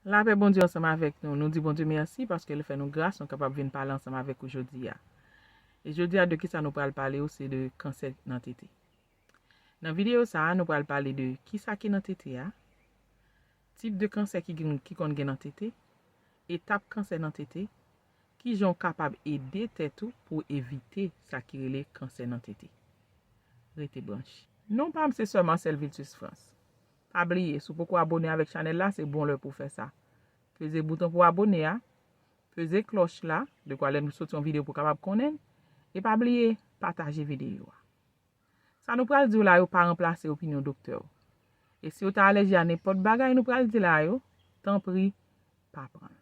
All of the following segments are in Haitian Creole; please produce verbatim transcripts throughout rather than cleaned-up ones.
Lapè Bondye ansanm avèk nou. Nou di Bondye mèsi paske li fè nou gras, nou kapab vin pale ansanm avèk ou jodi a. E jodi a, de kisa nou pral pale yo, se de kansè nan tete. Nan videyo sa a, nou pral pale de kisa ki nan tete a, tip de kansè ki gen, ki konn gen nan tete, etap kansè nan tete, kijan w kapab ede tèt ou pou w evite sa ki rele kansè nan tete. Rete branche. Non pa m se Sè Marcel Viltus France. Pa bliye, si w poko abone avèk chanèl la, se bon lè pou w fè sa. Peze bouton pou abone a, peze klòch la, dekwa lè nou soti yon videyo pou w kapab konnen, e pa bliye, pataje videyo a. Sa nou pral di w la yo pa ranplase opinyon doktè w. E si w ta alèji a nenpòt bagay nou pral di la yo, tanpri, pa pran l.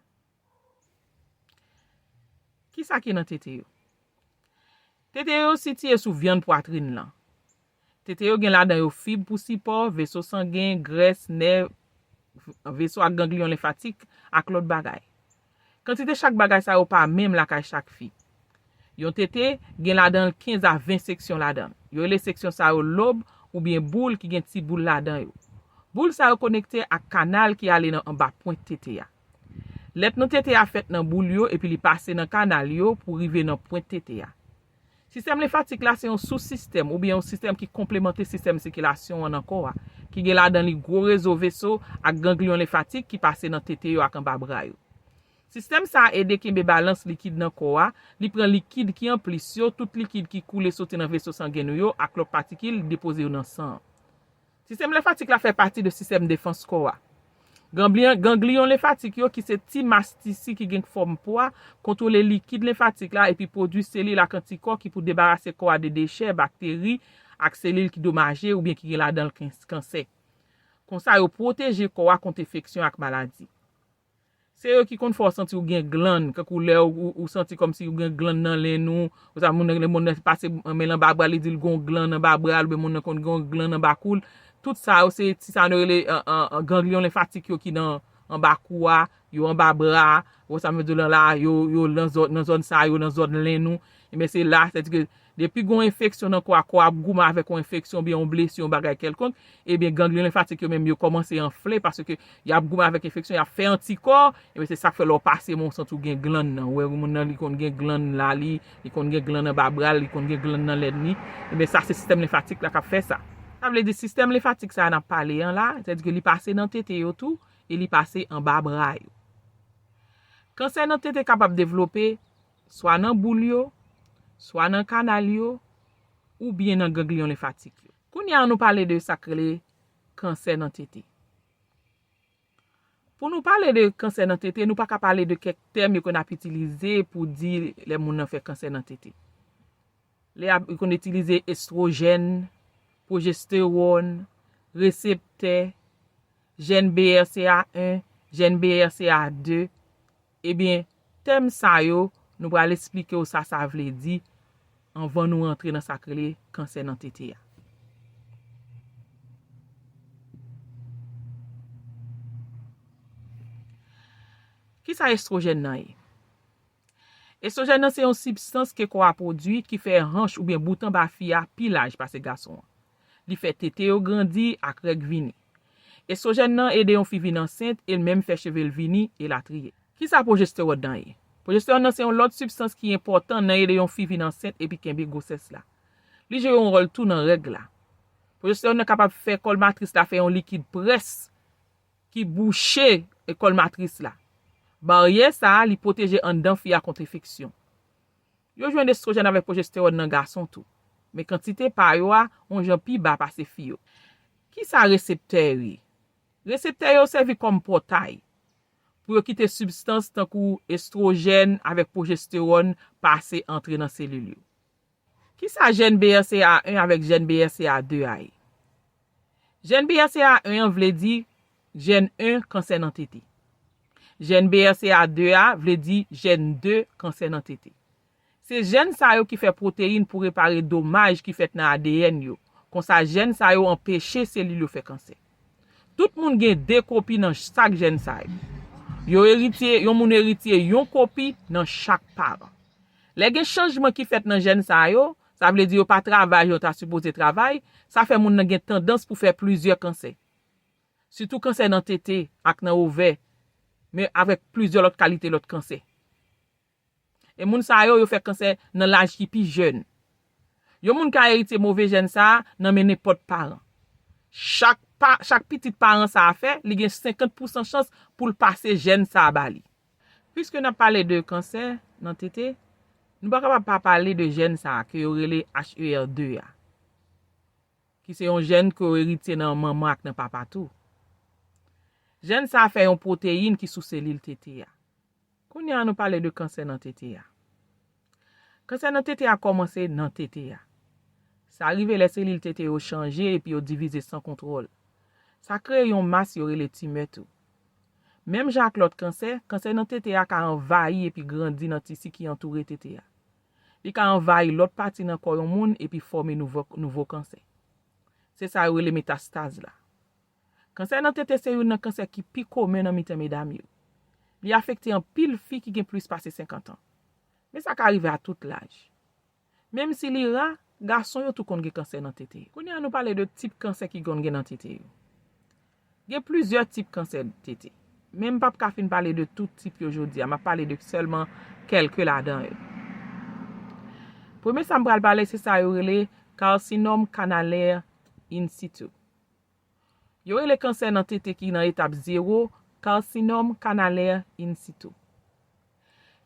Kisa ki nan tete yo? Tete yo sitiye sou vyann pwatrin lan. Tete yo gen ladan yo fib pou sipò, veso sangen, grès, nè, veso ak gangliyon lenfatik, ak lòt bagay. Kantite chak bagay sa yo pa menm lakay chak fi. Yon tete gen ladan l kenz a ven seksyon ladan l. Yo rele seksyon sa yo lob oubyen boul ki gen ti boul ladan yo. Boul sa yo konekte ak kanal ki ale nan anba pwent tete a. Lèt nan tete a fèt nan boul yo epi li pase nan kanal yo pou rive nan pwent tete a. Sistèm lenfatik la se yon sou sistèm oubyen yon sistèm ki konplemante sistèm sikilasyon an nan kò a, ki gen ladan li gwo rezo veso ak gangliyon lenfatik ki pase nan tete yo ak anba bra yo. Sistèm sa a ede kenbe balans likid nan kò a, li pran likid ki anplis yo, tout likid ki koule soti nan veso sangen nou yo ak lòt patikil, li depoze yo nan san an. Sistèm lenfatik la fè pati de sistèm defans kò a. Gangliyon, gangliyon lenfatik yo, ki se ti mas tisi ki gen fòm pwa, kontwole likid lenfatik la epi pwodui selil ak antikò ki pou debarase kò a de dechè, bakteri, ak selil ki domaje oubyen ki gen ladan l kans-, kansè. Konsa, yo pwoteje kò a kont enfeksyon ak maladi. Se yo ki konn fè w santi w gen glann, kankou lè ou, ou, ou santi kòmsi ou gen glann nan lenn ou, ou sa moun nan, moun nan pase men l anba bra, li di l gen yon glann anba bra l, oubyen moun nan konn gen yon glann anba kou l. Tout sa yo, se ti sa nou rele, an, an, an, gangliyon lenfatik yo ki nan anba kou a, yo anba bra a, ou sa m vle di w lan la, yo, yo nan zòn, nan zòn sa yo, nan zòn lenn ou. Ebyen, se la, sètadi ke depi gen yon enfeksyon nan kò a, kò a ap goumen avèk yon enfeksyon oubyen yon blesi, yon bagay kèlkonk, ebyen, gangliyon lenfatik yo menm, yo kòmanse anfle paske y ap goumen avèk enfeksyon, y ap fè antikò, ebyen, se sa k fè lè w pase men w santi w gen glann nan. Ou wè moun nan, li konn gen glann la li, li konn gen glann anba bra l, li konn gen glann nan lenn li. Ebyen, sa se sistèm lenfatik la k ap fè sa. Sa vle di sistèm lenfatik sa a n ap pale an la, sètadi ke li pase nan tete yo tou e li pase anba bra yo. Kansè nan tete kapab devlope swa nan boul yo, swa nan kanal yo, oubyen nan gangliyon lenfatik yo. Kounye a, nou pale de sa k rele kansè nan tete. Pou nou pale de kansè nan tete, nou pa ka pale de kèk tèm yo ke n ap itilize pou di lè moun nan fè kansè nan tete. Lè y ap, yo konn itilize estwojèn, pwojestewòn, reseptè, jèn B R C A en, jèn B R C A de. Ebyen, tèm sa yo, nou pral esplike w sa sa vle di anvan nou rantre nan sa k rele kansè nan tete a. Kisa estwojèn nan ye? Estwojèn nan se yon sibstans ke kò a pwodui ki fè hanch oubyen bout anba fi a pi laj pase gason an. Li fè tete yo grandi ak règ vini. Estwojèn nan ede yon fi vin ansent e l menm fè cheve l vini, elatriye. Kisa pwojestewòn nan ye? Pwojestewòn nan se yon lòt sibstans ki enpòtan nan ede yon fi vin ansent epi kenbe gwosès la. Li jwe yon wòl tou nan règ la. Pwojestewòn nan kapab fè kòl matris la fè yon likid près ki bouche kòl matris la. Baryè sa a, li pwoteje anndan fi a kont enfeksyon. Yo jwenn estwojèn avèk pwojestewòn nan gason tou. Men kantite pa yo a, yon jan pi ba pase fi yo. Kisa reseptè yo ye? Reseptè yo sèvi kòm pòtay pou yo kite sibstans tankou estwojèn avèk pwojestewòn pase antre nan selil yo. Kisa jèn B R C A en avèk jèn B R C A de a ye? Jèn B R C A en an vle di jèn en kansè nan tete. Jèn B R C A de a vle di jèn de kansè nan tete. Se jèn sa yo ki fè pwoteyin pou repare domaj ki fèt nan A D N yo. Konsa, jèn sa yo anpeche selil yo fè kansè. Tout moun gen de kopi nan chak jèn sa yo. Yo eritye, yon moun eritye yon kopi nan chak paran. Lè gen chanjman ki fèt nan jèn sa yo, sa vle di yo pa travay jan yo ta sipoze travay, sa fè moun nan gen tandans pou fè plizyè kansè. Sitou kansè nan tete ak nan ovè. men avèk plizyè lòt kalite lòt kansè. E moun sa yo, yo fè kansè nan laj ki pi jèn. Yon moun ka eritye move jèn sa a nan men nenpòt paran. Chak, pa, chak pitit paran sa a fè, li gen senkant pousan chans pou l pase jèn sa a ba li. Piske n ap pale de kansè nan tete, nou pa kapab pa pale de jèn sa a ke yo rele H E R de a, ki se yon jèn ke yo eritye nan manman ak nan papa tou. Jèn sa a fè yon pwoteyin ki sou selil tete a. Kounye a nou pale de kansè nan tete a. Kansè nan tete a kòmanse nan tete a. Sa rive lè selil tete yo chanje epi yo divize san kontwòl. Sa kreye yon mas yo rele timè tou. Menm jan ak lòt kansè, kansè nan tete a ka anvayi epi grandi nan tisi ki antoure tete a. Li ka anvayi lòt pati nan kò yon moun epi fòme nouvo, nouvo kansè. Se sa yo rele metastaz la. Kansè nan tete se youn nan kansè ki pi komen nan mitan medam yo. Li afekte anpil fi ki gen plis pase senkant an. Men sa ka rive a tout laj. Menm si li ra, gason yo tou konn gen kansè nan tete yo. Kounye a nou pale de tip kansè ki konn gen nan tete yo. Gen plizyè tip kansè tete. Men m p ap ka fin pale de tout tip yo jodi a, m ap pale de sèlman kèlke ladan yo. Premye sa m pral pale se sa yo rele carcinome canalaire in situ. Yo rele kansè nan tete ki nan etap zewo, carcinome canalaire in situ.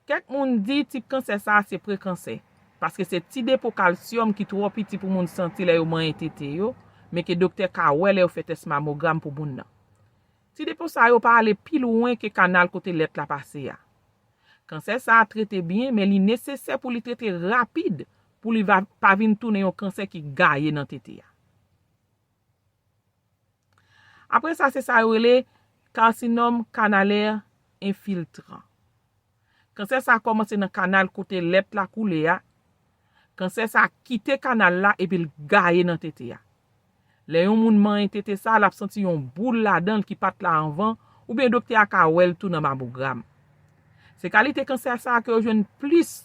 Kèk moun di tip kansè sa a se prekansè, paske se ti depo kalsyòm ki twò piti pou moun santi lè yo manyen tete yo, men ke doktè ka wè lè yo fè tès mamogram pou moun nan. Ti depo sa yo pa ale pi lwen ke kanal kote lèt la pase a. Kansè sa a trete byen, men li nesesè pou li trete rapid pou li va, pa vin tounen yon kansè ki gaye nan tete a. Apre sa, se sa yo rele carcinome canalaire infiltrant. Kansè sa a kòmanse nan kanal kote lèt la koule a. Kansè sa a kite kanal la epi l gaye nan tete a. Lè yon moun manyen tete sa a, l ap santi yon boul ladan l ki pa t la anvan, oubyen doktè a ka wè l tou nan mamogram. Se kalite kansè sa a ke yo jwenn plis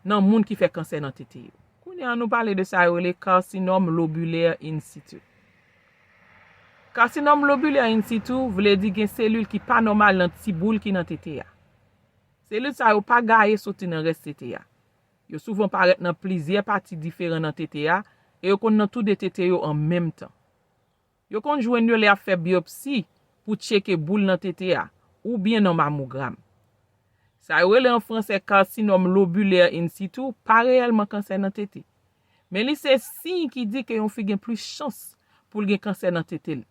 nan moun ki fè kansè nan tete yo. Kounye a nou pale de sa yo rele carcinome lobulaire in situ. Carcinome lobulaire in situ vle di gen selil ki pa nòmal nan ti boul ki nan tete a. Selil sa yo pa gaye soti nan rès tete a. Yo souvan parèt nan plizyè pati diferan nan tete a e yo konn nan toude tete yo an menm tan. Yo konn jwenn yo lè y ap fè byopsi pou tcheke boul nan tete a oubyen nan mamogram. Sa yo rele an fransè carcinome lobulaire in situ pa reyèlman kansè nan tete. Men li se siy ki di ke yon fi gen plis chans pou l gen kansè nan tete l.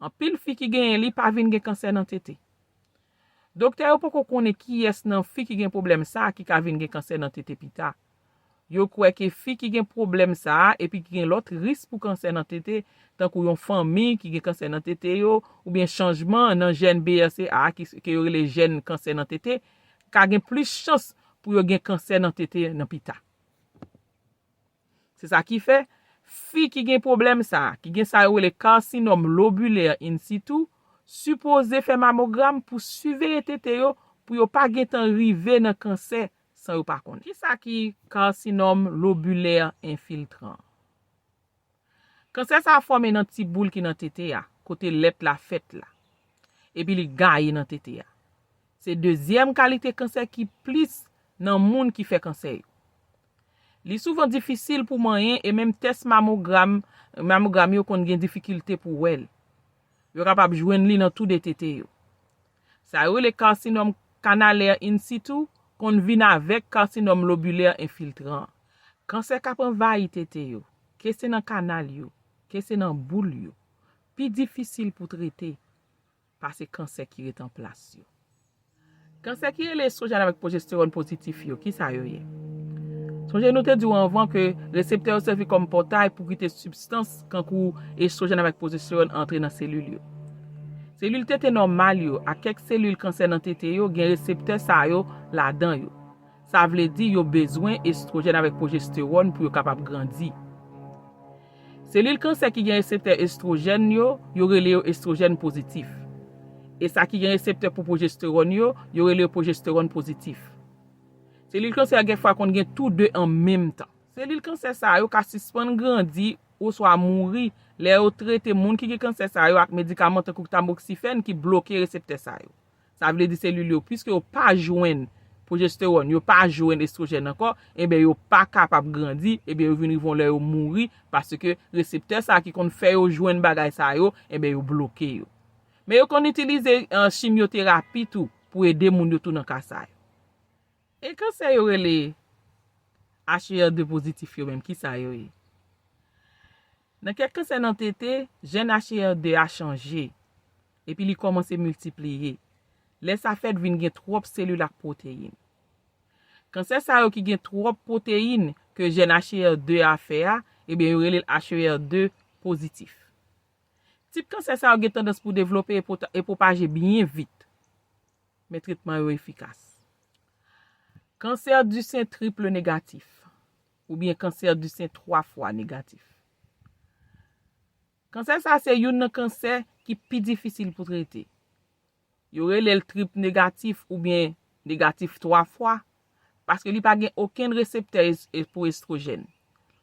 Anpil fi ki genyen li pa vin gen kansè nan tete. Doktè yo poko konnen kiyès nan fi ki gen pwoblèm sa a ki ka vin gen kansè nan tete pita. Yo kwè ke fi ki gen pwoblèm sa a epi ki gen lòt risk pou kansè nan tete, tankou yon fanmi ki gen kansè nan tete yo, oubyen chanjman nan jèn B R C A a ki, ke yo rele jèn kansè nan tete, ka gen plis chans pou yo gen kansè nan tete nan pita. Se sa ki fè, fi ki gen pwoblèm sa a, ki gen sa yo rele carcinome lobulaire in situ, sipoze fè mamogram pou siveye tete yo, pou yo pa gentan rive nan kansè san yo pa konnen. Kisa ki carcinome lobulaire infiltrant? Kansè sa a fòme nan ti boul ki nan tete a, kote lèt la fèt la. Epi li gaye nan tete a. Se dezyèm kalite kansè ki plis nan moun ki fè kansè yo. Li souvan difisil pou manyen e menm tès mamogram, mamogram yo konn gen difikilte pou wè l. Yo kapab jwenn li nan toude tete yo. Sa yo rele carcinome canalaire in situ konn vin avèk carcinome lobulaire infiltrant. Kansè k ap anvayi tete yo, ke se nan kanal yo, ke se nan boul yo, pi difisil pou trete pase kansè ki ret an plas yo. Kansè ki rele estwojèn avèk pwojestewòn pozitif yo, kisa yo ye? Sonje nou te di w anvan ke reseptè yo sèvi kòm pòtay pou kite sibstans kankou estwojèn avèk pwojestewòn antre nan selil yo. Selil tete nòmal yo ak kèk selil kansè nan tete yo gen reseptè sa yo ladan yo. Sa vle di yo bezwen estwojèn avèk pwojestewòn pou yo kapab grandi. Selil kansè ki gen reseptè estwojèn yo, yo rele yo estwojèn pozitif. E sa ki gen reseptè pou pwojestewòn yo, yo rele yo pwojestewòn pozitif. Selil kansè a gen fwa konn gen tou de an menm tan. Selil kansè sa yo ka sispann grandi oswa mouri lè yo trete moun ki gen kansè sa yo ak medikaman tankou tamoksifèn ki bloke reseptè sa yo. Sa vle di selil yo, piske yo pa jwenn pwojestewòn, yo pa jwenn estwojèn ankò, enben yo pa kapab grandi, enben yo vin rive yon lè yo mouri, paske reseptè sa ki konn fè yo jwenn bagay sa yo, enben yo bloke yo. Men yo konn itilize eh, chimyoterapi tou pou ede moun yo tou nan ka sa yo. E kansè yo rele H E R de pozitif yo menm, ki sa yo ye? Nan kèk kansè nan tete, jèn H E R de a chanje, epi li kòmanse miltipliye. Lè sa fèt, vin gen twòp selil ak pwoteyin. Kansè sa yo ki gen twòp pwoteyin ke jèn H E R de a fè a, ebyen yo rele l H E R de pozitif. Tip kansè sa yo gen tandans pou devlope e pota- e pwopaje byen vit, men tretman yo efikas. Kansè di sen triple negatif, oubyen kansè di sen twa fwa negatif. Kansè sa se youn nan kansè ki pi difisil pou trete. Yo rele l trip negatif oubyen negatif twa fwa, paske li pa gen okenn reseptè es- e- pou estwojèn.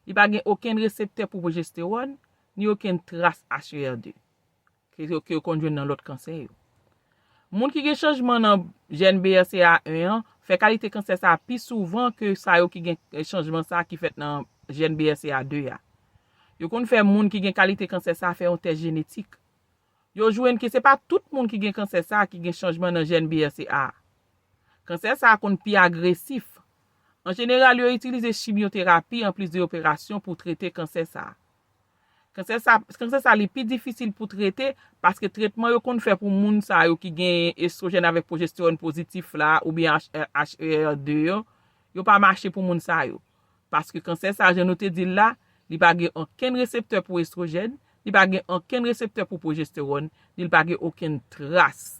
Li pa gen okenn reseptè pou pwojestewòn, ni okenn tras H E R de ke yo, ke yo konn jwenn nan lòt kansè yo. Moun ki gen chanjman nan jèn B R C A en an fè kalite kansè sa a pi souvan ke sa yo ki gen eh, chanjman sa a ki fèt nan jèn B R C A de a. Yo konn fè moun ki gen kalite kansè sa a fè yon tès jenetik. Yo jwenn ke se pa tout moun ki gen kansè sa a ki gen chanjman nan jèn B R C A a. Kansè sa a konn pi agresif. An jeneral, yo itilize chimyoterapi anplis de operasyon pou trete kansè sa a. Kansè sa, kansè sa li pi difisil pou trete paske tretman yo konn fè pou moun sa yo ki gen estwojèn avèk pwojestewòn pozitif la oubyen H E R de yo, yo pa mache pou moun sa yo. Paske kansè sa, jan nou te di l la, li pa gen okenn reseptè pou estwojèn, li pa gen okenn reseptè pou pwojestewòn, ni li pa gen okenn tras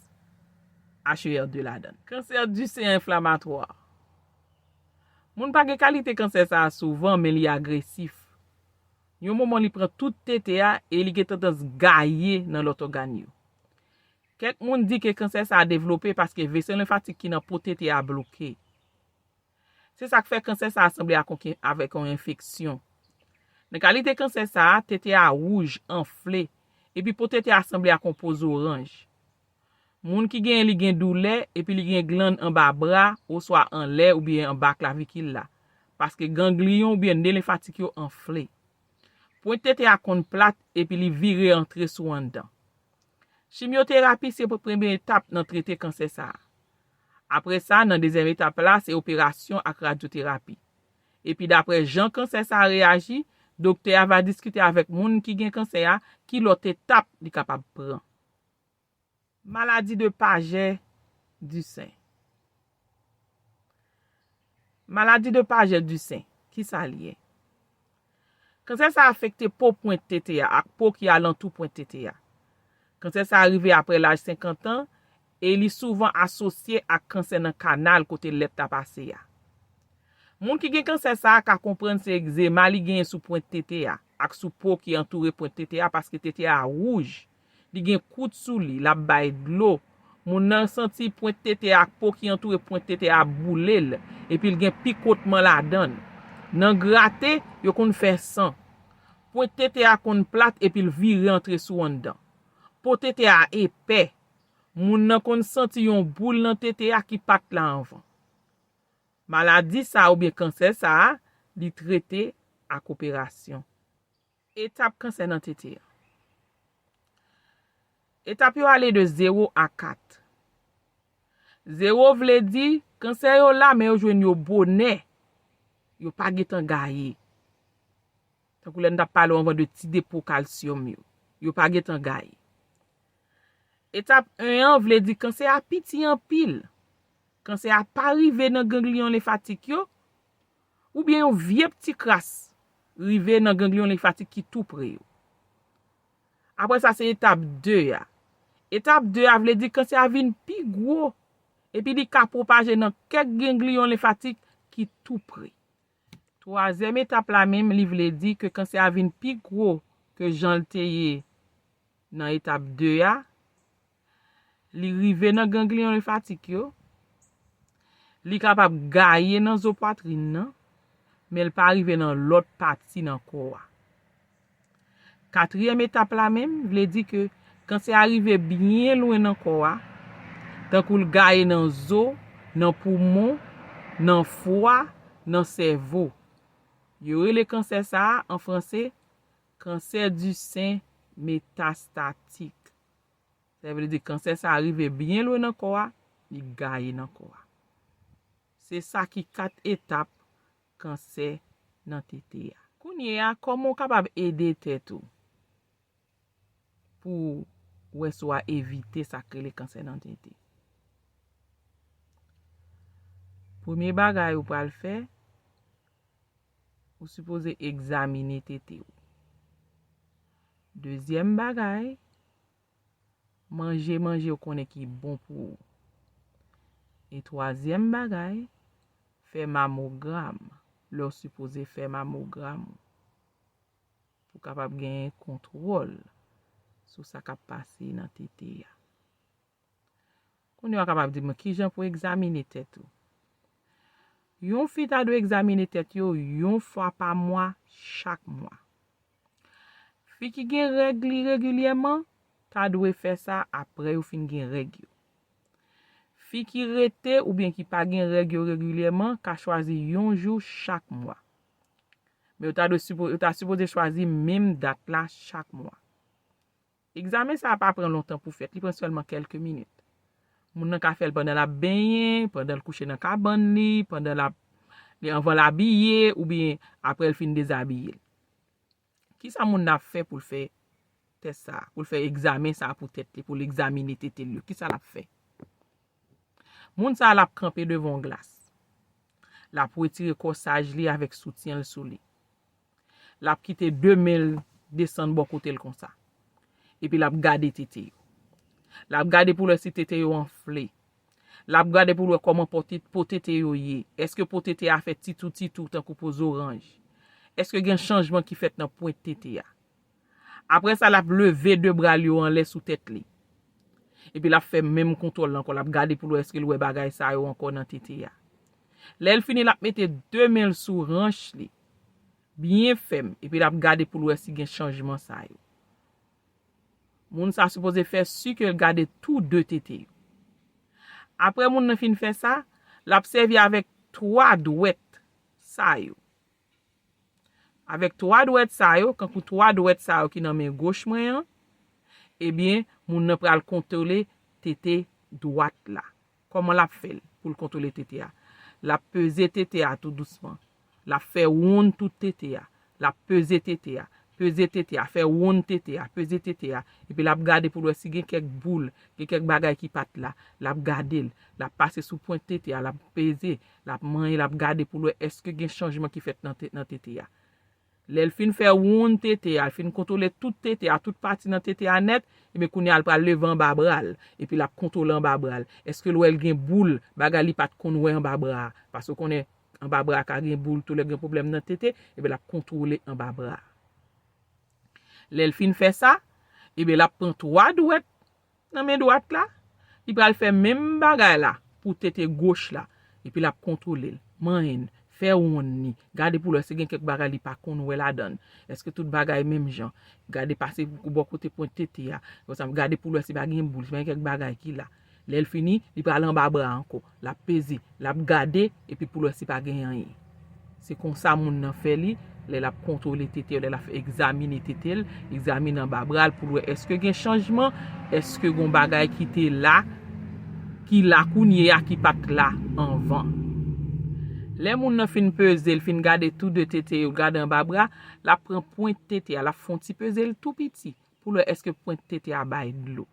H E R de ladan l. Kansè di sen enflamatwa. Moun pa gen kalite kansè sa a souvan, men li agresif. Yon moman li pran tout tete a e li gen tandans gaye nan lòt ògàn yo. Kèk moun di ke kansè sa a devlope paske vese lenfatik ki nan po tete a bloke. Se sa k fè kansè sa a sanble ak yon ke- avèk yon enfeksyon. Nan kalite kansè sa a, tete a wouj, anfle, epi po tete a sanble ak yon poz oranj. Moun ki genyen li gen doulè epi li gen glann anba bra oswa anlè oubyen anba klavikil la, paske gangliyon oubyen ne lenfatik yo anfle. Pwent tete a konn plat epi li vire antre sou anndan. Chimyoterapi se premye etap nan trete kansè sa a. Apre sa, nan dezyèm etap la, se operasyon ak radyoterapi. Epi dapre jan kansè sa a reyaji, doktè a va diskite avèk moun ki gen kansè a ki lòt etap li kapab pran. Maladi de Pajè di sen. Maladi de Pajè di sen, ki sa l ye? Kansè sa afekte po pwent tete a ak po ki alantou pwent tete a. Kansè sa rive apre laj senkant an e li souvan asosye ak kansè nan kanal kote lèt ta pase a. Moun ki gen kansè sa a ka konprann se egzema li genyen sou pwent tete a ak sou po ki antoure pwent tete a paske tete a wouj, li gen kwout sou li, l ap bay dlo. Moun nan santi pwent tete a ak po ki antoure pwent tete a ap boule l, epi l gen pikotman ladan l. Nan grate, yo konn fè san. Pwent tete a konn plat epi l vire antre sou anndan. Po tete a epè. Moun nan konn santi yon boul nan tete a ki pa t la anvan. Maladi sa a oubyen kansè sa a, li trete ak operasyon. Etap kansè nan tete a. Etap yo ale de zewo a kat. Zewo vle di kansè yo la, men yo jwenn yo bonè. Yo pa gentan gaye. Tankou lè n t ap pale w anvan de ti depo kalsyòm yo. Yo pa gentan gaye. Etap en an vle di kansè a piti anpil. Kansè a pa rive nan gangliyon lenfatik yo, oubyen yon vye pti kras rive nan gangliyon lenfatik ki tou pre yo. Apre sa, se etap de a. Etap de a vle di kansè a vin pi gwo, epi li ka pwopaje nan kèk gangliyon lenfatik ki tou pre. Twazyèm etap la menm, li vle di ke kansè a vin pi gwo ke jan l te ye nan etap de a. Li rive nan gangliyon lenfatik yo. Li kapab gaye nan zo pwatrin nan, men l pa rive nan lòt pati nan kò a. Katriyèm etap la menm vle di ke kansè a rive byen lwen nan kò a. Tankou l gaye nan zo, nan poumon, nan fwa, nan sèvo. Yo rele kansè sa a, an franse, cancer du sein métastatique. Sa vle di kansè sa a rive byen lwen nan kò a, li gaye nan kò a. Se sa ki kat etap kansè nan tete a. Kounye a, kòman w kapab ede tèt ou pou w wè si w a evite sa k rele kansè nan tete? Premye bagay ou pral fè, ou sipoze egzamine tete w. Dezyèm bagay, manje manje ou konnen ki bon pou ou. E twazyèm bagay, fè mamogram lè w sipoze fè mamogram ou, pou w kapab genyen kontwòl sou sa k ap pase nan tete a. Kounye a w kapab di mwen kijan pou egzamine tèt ou. Yon fi ta dwe egzamine tèt yo yon fwa pa mwa, chak mwa. Fi ki gen règ li regilyèman ta dwe fè sa apre yo fin gen règ yo. Fi ki rete oubyen ki pa gen règ yo regilyèman ka chwazi yon jou chak mwa. Men yo ta dwe sipo-, yo ta sipoze chwazi menm dat la chak mwa. Egzamen sa a pa pran lontan pou fèt, li pran sèlman kèlke minit. Moun nan ka fè l pandan l ap benyen, pandan l kouche nan kabann li, pandan l ap, li anvan l abiye, oubyen apre l fin dezabiye l. Kisa moun nan ap fè pou l fè tès sa a, pou l fè egzamen sa a pou tèt li, pou l egzamine tete l yo? Kisa l ap fè? Moun sa a l ap kanpe devan yon glas. L ap retire kòsaj li avèk soutyen l sou li. L ap kite de men l desann bò kote l konsa. Epi l ap gade tete yo. L ap gade pou l wè si tete yo anfle. L ap gade pou l wè kòman po te-, po tete yo ye. Èske po tete a fè titou titou tankou po zoranj? Èske gen chanjman ki fèt nan pwent tete a? Apre sa, l ap leve de bra l yo anlè sou tèt li. Epi l ap fè menm kontwòl la ankò. L ap gade pou l wè èske l wè bagay sa yo ankò nan tete a. Lè l fini, l ap mete de men l sou ranch li, byen fèm, epi l ap gade pou l wè si gen chanjman sa yo. Moun sa sipoze fè si ke l gade tou de tete yo. Apre moun nan fin fè sa, l ap sèvi avèk twa dwèt sa yo. Avèk twa dwèt sa yo, kankou twa dwèt sa yo ki nan men goch mwen an, ebyen, moun nan pral kontwole tete dwat la. Kòman l ap fè l pou l kontwole tete a? L ap peze tete a tou dousman. L ap fè wonn tout tete a. L ap peze tete a. Peze tete a. Fè wonn tete a. Peze tete a. Epi l ap gade pou l wè si gen kèk boul, gen kèk bagay ki pa t la. L ap gade l. L ap pase sou pwent tete a. L ap peze. L ap manyen. L ap gade pou l wè èske gen chanjman ki fèt nan te-, nan tete a. Lè l fin fè wonn tete a, l fin kontwole tout tete a, tout pati nan tete a nèt, ebyen kounye a l pral leve anba bra l, epi l ap kontwole anba bra l. Èske l wè l gen boul, bagay li pa t konn wè anba bra a? Paske w konnen anba bra a ka gen boul, tou lè gen pwoblèm nan tete, ebyen l ap kontwole anba bra a. Lè l fin fè sa, ebyen l ap pran twa dwèt nan men dwat la, li pral fè menm bagay la pou tete goch la, epi l ap kontwole l, manyen l, fè wonn li, gade pou l wè si gen kèk bagay li pa konn wè ladan l. Èske tout bagay menm jan? Gade pase bò kote pwent tete a, konsa gade pou l wè si pa gen boul, si pa gen kèk bagay ki la. Lè l fini, li pral anba bra a ankò, l ap peze, l ap gade, epi pou l wè si pa gen anyen. Se konsa moun nan fè li, lè l ap kontwole tete l, lè l ap egzamine tete l, egzamine anba bra l pou l wè èske gen chanjman, èske gen bagay ki te la, ki la kounye a ki pa t la anvan. Lè moun nan fin peze l, fin gade tou de tete yo, gade anba bra, l ap pran pwent tete a, l ap fè yon ti peze l tou piti pou l wè èske pwent tete a bay dlo.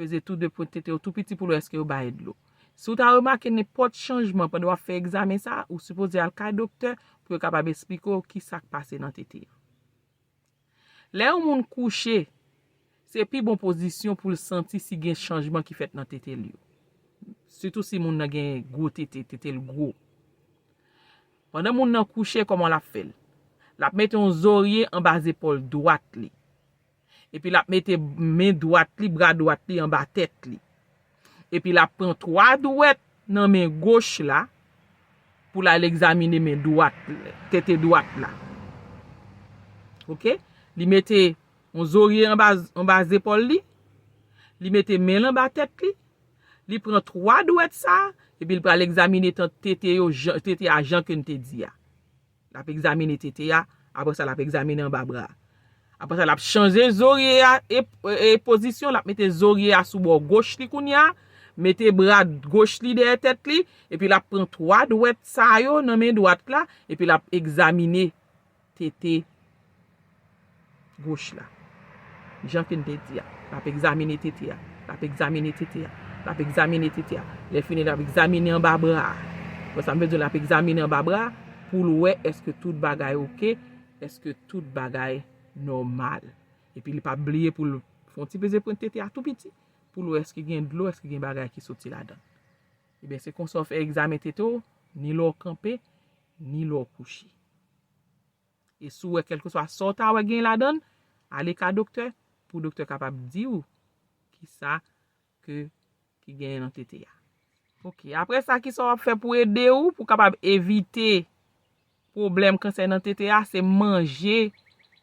Peze tou de pwent tete yo tou piti pou l wè èske yo bay dlo. Si w ta remake nenpòt chanjman pandan w ap fè egzamen sa a, ou sipoze al kay doktè pou yo kapab esplike w ki sa k pase nan tete a. Lè yon moun kouche, se pi bon pozisyon pou l santi si gen chanjman ki fèt nan tete l yo. Sitou si moun nan gen gwo tete, tete l gwo. Pandan moun nan kouche, kòman l ap fè l? L ap mete yon zorye anba zepòl dwat li. Epi l ap mete men dwat li, bra dwat li anba tèt li. Epi l ap pran twa dwèt nan men goch la pou l al egzamine men dwat, tete dwat la. Oke? Li mete yon zorye anba, anba zepòl li. Li mete men l anba tèt li, li pran twa dwèt sa, epi l pral egzamine tan tete yo, jan, tete a jan ke n te di a. L ap egzamine tete a, apre sa l ap egzamine anba bra a. Apre sa l ap chanje zorye a e, e pozisyon, l ap mete zorye a sou bò goch li kounye a, mete bra goch li dèyè tèt li, epi l ap pran twa dwèt sa yo nan men dwat la, epi l ap egzamine tete goch la. Jan ke n te di a. L ap egzamine tete a. L ap egzamine tete a. L ap egzamine tete a. Lè fini, l ap egzamine anba bra a. Bon, sa m vle di, l ap egzamine anba bra a pou l wè èske tout bagay oke, èske tout bagay nòmal. Epi li pa bliye pou l fè yon ti peze pran tete a tou piti, pou l wè èske gen dlo, èske gen bagay ki soti ladan. Ebyen, se konsa w fè egzamen tete w, ni lè w kanpe, ni lè w kouche. E si w wè kèlkeswa sa w ta wè gen ladan l, ale ka doktè, pou doktè kapab di w kisa ke, ki genyen nan tete a. Oke, apre sa, kisa w ap fè pou ede w, pou w kapab evite pwoblèm kansè nan tete a, se manje,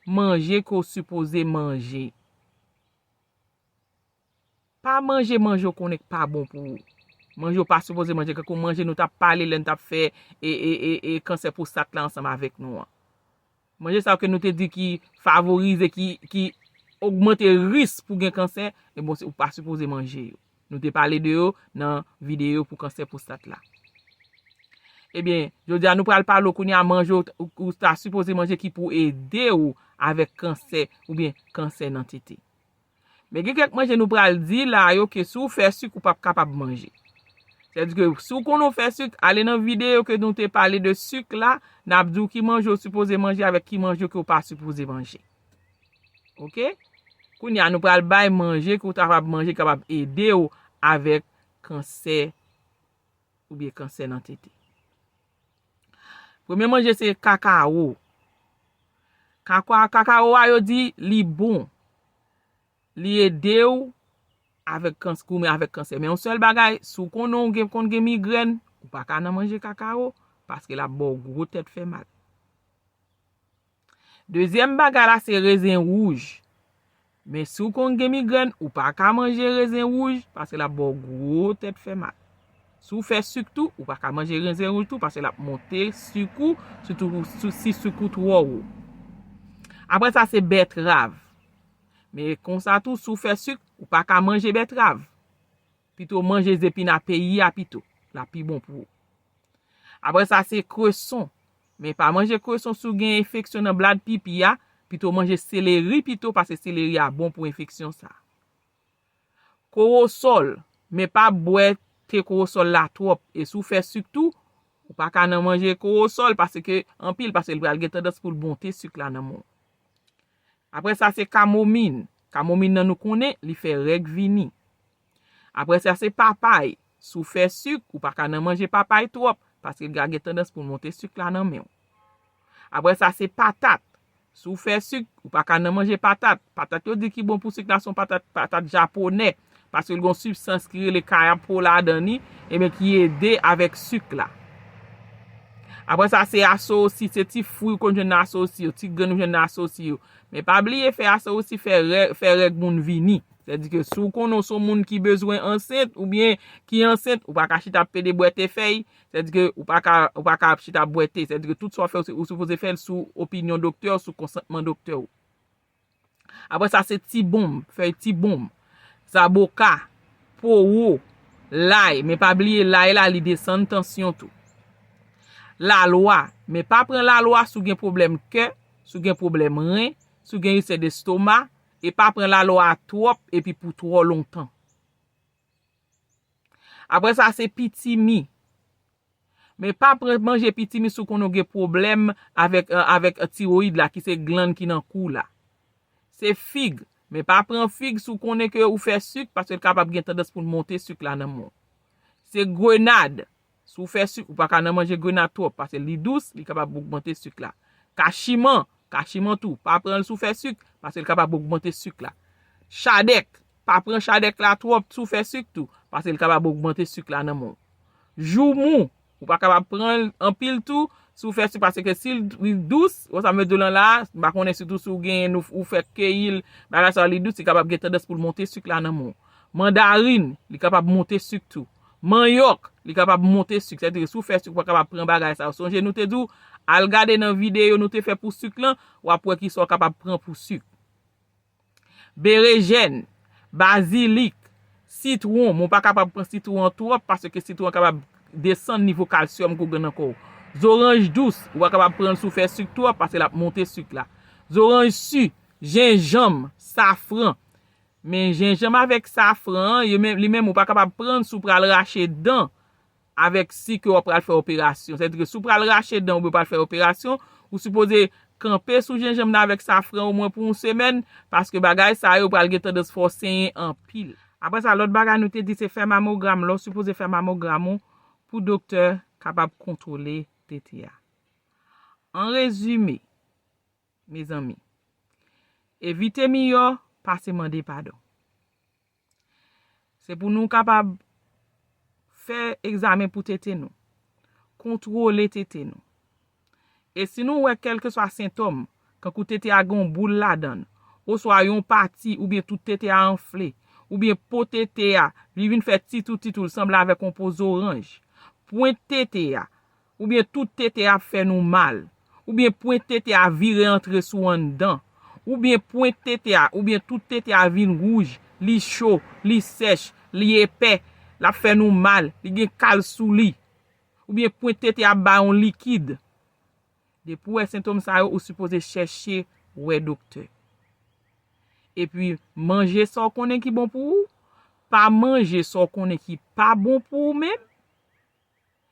manje ke w sipoze manje. Pa manje manje w konnen k pa bon pou ou. Manje w pa sipoze manje, kankou manje nou t ap pale lè n t ap fè e, e, e, e kansè pwostat la ansanm avèk nou an. Manje sa yo ke nou te di ki favorize, ki, ki ogmante risk pou gen kansè, e bon, se, ou pa sipoze manje yo. Nou te pale de yo nan videyo pou kansè pwostat la. Ebyen, jodi a nou pral pale w kounye a manje w, ou, ou ta sipoze manje ki pou ede w avèk kansè oubyen kansè nan tete. Men gen kèk manje nou pral di la yo ke si w fè sik, ou p ap kapab manje. Sètadi ke si w konnen w fè sik, ale nan videyo ke nou te pale de sik la, n ap di w ki manje w sipoze manje avèk ki manje ke w pa sipoze manje. Oke? Kounye a, nou pral bay manje ke w kapab manje, kapab ede w avèk kansè oubyen kansè nan tete. Premye manje se kakawo. Kaka-, kakawo a yo di li bon. Li ede w avèk kans-, goumen avèk kansè. Men yon sèl bagay, si w konnen w gen, konn gen migrèn, ou pa ka nan manje kakawo, paske l ap ba w gwo tèt fè mal. Dezyèm bagay la se rezen wouj. Men si w konn gen migrèn, ou pa ka manje rezen wouj, paske l ap ba w gwo tèt fè mal. Si w fè sik tou, ou pa ka manje rezen wouj tou, paske l ap monte sik ou, sitou si, si sik ou twò wo. Apre sa, se bètrav. Men konsa tou, si w fè sik, ou pa ka manje bètrav. Pito manje zepina peyi a pito. L ap pi bon pou ou. Apre sa, se kreson. Men pa manje kreson si w gen enfeksyon nan blad pipi a. Pito manje seleri pito, paske seleri a bon pou enfeksyon sa. Kowosòl. Men pa bwè te kowosòl la twòp. E si w fè sik tou, ou pa ka nan manje kowosòl, paske anpil, paske l pral gen tandans pou l monte sik la nan men w. Apre sa, se kamomin. Kamomin nan nou konnen, li fè règ vini. Apre sa, se papay. Si w fè sik, ou pa ka nan manje papay twòp, paske l ka gen tandans pou l monte sik la nan men w. Apre sa, se patat. Si w fè sik, ou pa ka nan manje patat. Patat yo di ki bon pou sik la, se yon patat, patat japonè. Paske l gen yon sibstans ki rele kayapo ladan li, ebyen ki ede avèk sik la. Apre sa, se asosi, se ti fwi ou konn jwenn nan asosi yo, ti grenn ou jwenn nan asosi yo. Men pa bliye fè asosi fè rè-, fè règ moun vini. Sètadi ke si w konnen w se yon moun ki bezwen ansent oubyen ki ansent, ou pa ka chita ap pede bwè te fèy. Sètadi ke ou pa ka, ou pa ka ap chita ap bwè te. Sètadi ke tout sa w fè, ou, ou sipoze fè l sou opinyon doktè w, sou konsantman doktè w. Apre sa, se ti bonm, fèy ti bonm, zaboka, powo, lay. Men pa bliye lay la, li desann tansyon tou. Lalwa, men pa pran lalwa si w gen pwoblèm kè, si w gen pwoblèm ren, si w gen ilsè destoma, e pa pran lalwa twòp epi pou twò lontan. Apre sa, se pitimi. Men pa pran manje pitimi si w konnen w gen pwoblèm avèk, eh, avèk tiwoyid la, ki se glann ki nan kou w la. Se fig. Men pa pran fig si w konnen ke ou fè sik, paske l kapab gen tandans pou l monte sik la nan men w. Se grenad. Si w fè sik, ou pa ka nan manje grenad twòp, paske li dous, li kapab ogmante sik la. Kachiman, kachiman tou, pa pran l si w fè sik, paske l kapab ogmante sik la. Chadèk, pa pran chadèk la twòp si w fè sik tou, paske l kapab ogmante sik la nan men w. Joumou, ou pa kapab pran l anpil tou si w fè sik, paske si l, li dous, wè sa m vle di w lan la, m pa konnen sitou si w genyen, ou, ou fè keyi l, bagay sa yo li dous, li kapab gen tandans pou l monte sik la nan men w. Mandarin, li kapab monte sik tou. Manyòk, li kapab monte sik. Sètadi, si w fè sik, ou pa kapab pran bagay sa yo. Sonje, nou te di w, al gade nan videyo nou te fè pou sik lan, w ap wè kisa w kapab pran pou sik. Berejèn, bazilik, sitwon, men w pa kapab pran sitwon an twòp, paske sitwon an kapab desann nivo kalsyòm ke w gen nan kò w. Zoranj dous, ou pa kapab pran l si w fè sik twòp, paske l ap monte sik la. Zoranj si, jenjanm, safran. Men jenjanm avèk safran an, yo menm, li menm ou pa kapab pran l si w pral rache dan avèk sik ke w ap pral fè operasyon. Sètadi ke si w pral rache dan oubyen w pral fè operasyon, ou sipoze kanpe sou jenjanm nan avèk safran omwen pou yon semèn, paske bagay sa yo pral gen tandans fè w senyen anpil. Apre sa, lòt bagay nou te di se fè mamogram, lè w sipoze fè mamogram ou pou doktè kapab kontwole tete a. An rezime, mezanmi, evite miyò pase mande padon. Se pou nou kapab fè egzamen pou tete nou, kontwole tete nou. E si nou wè kèlkeswa sentòm, kankou tete a gen yon boul ladan l, oswa yon pati oubyen tout tete a anfle, oubyen po tete a, li vin fè titou titou, l sanble avèk yon po zoranj, pwent tete a, oubyen tout tete a ap fè nou mal, oubyen pwent tete a vire antre sou anndan, oubyen pwent tete a, oubyen tout tete a vin wouj, li cho, li sèch, li epè, l ap fè nou mal, li gen kal sou li, oubyen pwent tete a ap bay yon likid. Depi w wè sentòm sa yo, ou sipoze chèche wè doktè. Epi, manje sa w konnen ki bon pou ou, pa manje sa w konnen ki pa bon pou ou menm.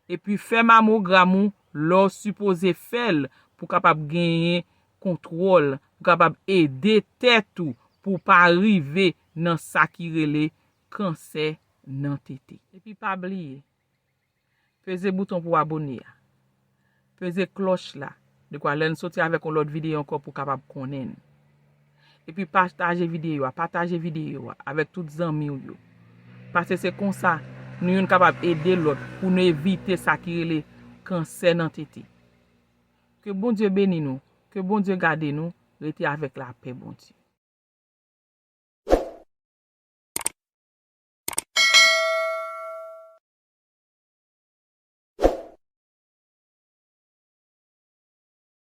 Epi fè mamogram ou lè w sipoze fè l pou w kapab genyen kontwòl, pou w kapab ede tèt ou pou w pa rive nan sa ki rele kansè nan tete. Epi pa bliye, peze bouton pou w abone a. Peze klòch la. Dekwa lè n soti avèk yon lòt videyo ankò pou w kapab konnen n. Epi pataje videyo a, pataje videyo a avèk tout zanmi w yo. Paske se konsa nou youn kapab ede lòt pou nou evite sa ki rele kansè nan tete. Ke Bondye beni nou, ke Bondye gade nou, rete avèk lapè Bondye.